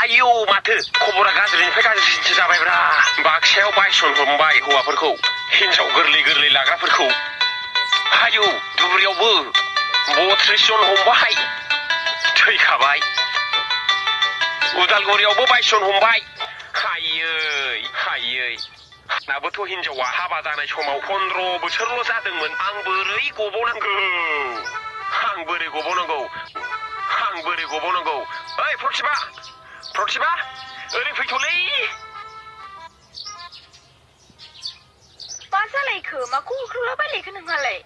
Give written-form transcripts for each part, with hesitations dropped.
आयौ माथो खबरा गाज्रिनिफ्राय गाज्रिसिनसो जाबायब्रा बाक्सायाव बायसन हमबाय हौवाफोरखौ हिनजाव गोरलै गोरलै लाग्राफोरखौ आयौ दुब्रियावबो 32 जन हमबाय थैखाबाय उदालगुरियावबो बायसन हमबाय हायै हायै नाबोथ' हिनजावा हाबा जानाय समाव 15 बोसोरल' जादोंमोन आं बोरै गबावनांगौ ओइ प्रतिभा ओरै फैथ'लै मा जालायखो माखौ होख्रावलाबायलायखो नोंहालाय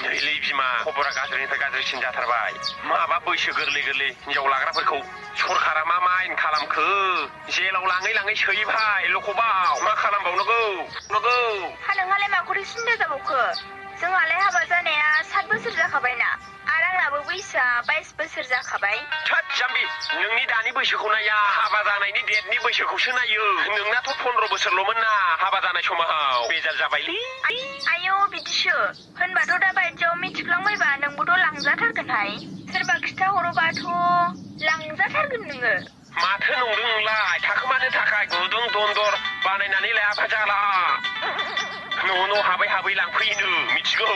नैलै बिमा खबरा गाज्रिनिफ्राय गाज्रिसिन जाथारबाय माबा बैसो गोरलै गोरलै हिनजाव लाग्राफोरखौ सरकारा मा आयेन खालामखो जेलाव लाङै सोहैबाय लकबाव मा खालामबावनांगौ हा नोंहालाय माखौथो सिन्था जाबावखो जोंहालाय हाबा जानाया 7 बोसोर जाखाबायना आरो आंनाबो बैसोआ 22 बोसोर जाखाबाय थोद जाम्बि नोंनि दानि बैसोखौ नाया हाबा जानायनि डेटनि बैसोखौसो नायो नोंनाथ' 15 बोसोरल'मोन ना हाबा जानाय समाव बेजाल जाबायलै आयौ बिदिसो होनबाथ' दा बायदियाव मिथिफ्लांबायबा नोंबोथ' लांजाथारगोनहाय सोरबा खिथाहरोबाथ' लांजाथारगोन नोङो माथो नंदों नोंलाय थाखोमानो थाखाय गुदुं दन्दर बानायनानै लायाबा जाला न' हाबै लांफैनो मिथिगौ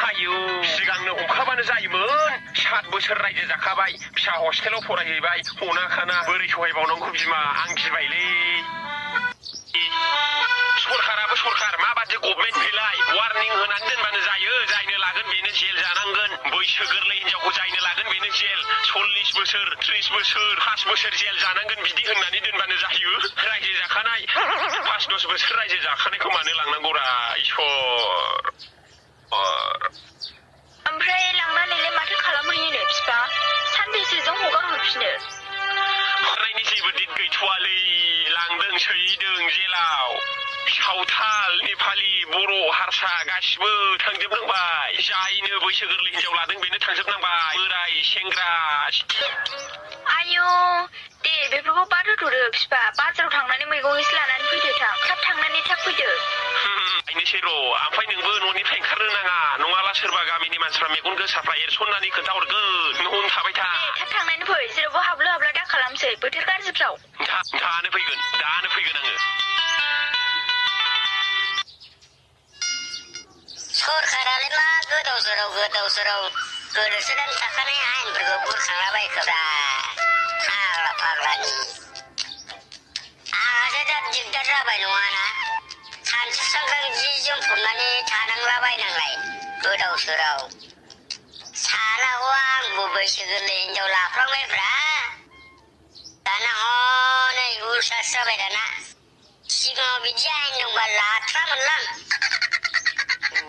आयौ सिगांनो हमखाबानो जायोमोन 7 बोसोर रायजो जाखाबाय फिसा हस्टेलाव फरायहैबाय हना खाना बोरै सहायबावनांगौ बिमा आं गिबायलै सरकाराबो सरकार माबादि गभर्नमेन्ट फैलाय वार्निं होनानै दोनबानो जायो जायनो लागोन बेनो जेल जानांगोन बैसो गोरलै हिनजावखौ जायनो लागोन बेनो जेल 40 बोसोर 30 बोसोर 5 बोसोर जेल जानांगोन बिदि होननानै दोनबानो जायो रायजो जाखानाय 5-10 बोसोर रायजो जाखानायखौ मानो लांनांगौरा इसर ओमफ्राय लांनानैलाय माथो खालामहैनो बिफा सानबेसेजों हगार हरफिनो हरनायनि जेबो दिट गैथ'वालै लांदों सोहैदों जेलाव सावथाल नेपालि बर' हारसा गासिबो थांजोबनांबाय जायनो बैसो गोरलै हिनजाव लादों बेनो थांजोबनांबाय बोराय सेंग्रा आयौ दे बेफोरखौ बाद होथ'दो बिफा बाजाराव थांनानै मैगं एसे लानानै फैदो थाब थांनानै थाब फैदो नायनोसै र' ओमफ्राय नोंबो न'निफ्राय ओंखारनो नाङा नङाला सोरबा गामिनि मानसिफ्रा मेगन गोसाफ्रा एरसननानै खोन्थाहरगोन न'आवनो थाबाय था थाब थांनानै फै जेरावबो हाबला दा खालामसै बोथोर गाज्रिफ्राव दानो फैगोन आङो सरकारालाय मा गोदाव सोराव गोदोसोनानै थाखानाय आयेनफोरखौ बुरखांलाबायखोब्रा फाग्लानि आंहासो दा दिगदार जाबाय नङाना सानसुस्रांखां जि जोम हमनानै थानांलाबायनांलाय गोदाव सोराव सानागौ आंबो बैसो गोरलै हिनजाव लाफ्लांबायब्रा दाना हनै उल्थासो जाबाय दाना सिगाङाव बिदि आयेन दंबा लाथ्रामोनलां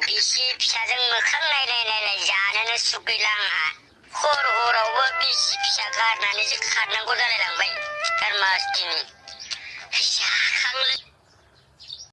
बिसि फिसाजों मोखां नायलाय जानोनो सुख गैला आंहा हरावबो बिसि फिसा गारनानैसो खारनांगौ जालायलांबाय गारमासथिनि जाखांलो